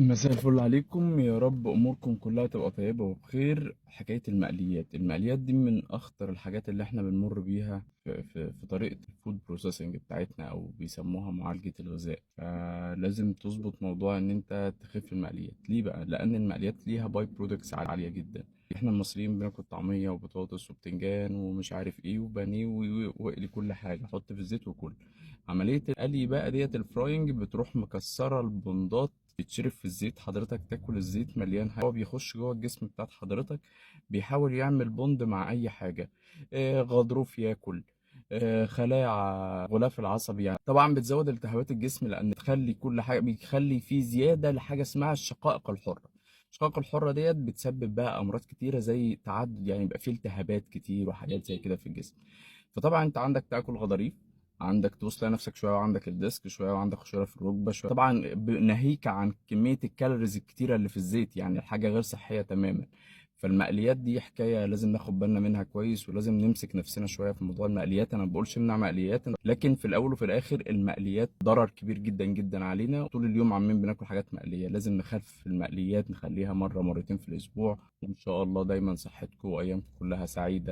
مساء الفل عليكم، يا رب اموركم كلها تبقى طيبة وبخير. حكاية المقليات، المقليات دي من اخطر الحاجات اللي احنا بنمر بيها في طريقه ال food processing بتاعتنا، او بيسموها معالجة الغذاء. فلازم تظبط موضوع ان انت تخف المقليات. ليه بقى؟ لان المقليات ليها by-products عالية جدا. احنا المصريين بناكل طعميه وبطاطس وبتنجان ومش عارف ايه وبانيه واقلي كل حاجه، حط في الزيت وكل. عملية القلي بقى ديت ال frying بتروح مكسرة البندات، بيتشرب في الزيت، حضرتك تاكل الزيت مليان حاجة. هو بيخش جوه الجسم بتاعت حضرتك، بيحاول يعمل bond مع اي حاجه، غضروف ياكل، خلايا غلاف العصبي. يعني طبعا بتزود التهابات الجسم، لان تخلي كل حاجة بيخلي فيه زيادة لحاجة اسمها الشقائق الحره. الشقائق الحرة ديت بتسبب بقى امراض كتيرة زي تعدد، يعني يبقى فيه التهابات كتير وحاجات زي كده في الجسم. فطبعا انت عندك تاكل غضاريف، عندك تبص تلاقي نفسك شوية وعندك ال disc شوية وعندك خشونة في الركبة شويه، طبعا ناهيك عن كمية ال calories الكتيرة اللي في الزيت، يعني الحاجة غير صحية تماما. فالمقليات دي حكاية لازم ناخد بالنا منها كويس، ولازم نمسك نفسنا شوية في موضوع المقليات. انا ما بقولش امنع مقليات، لكن في الاول وفي الاخر المقليات ضرر كبير جدا جدا علينا. طول اليوم عمالين بناكل حاجات مقليه، لازم نخفف المقليات، نخليها مرة مرتين في الاسبوع، وان شاء الله دايما صحتكم وايامكم كلها سعيدة.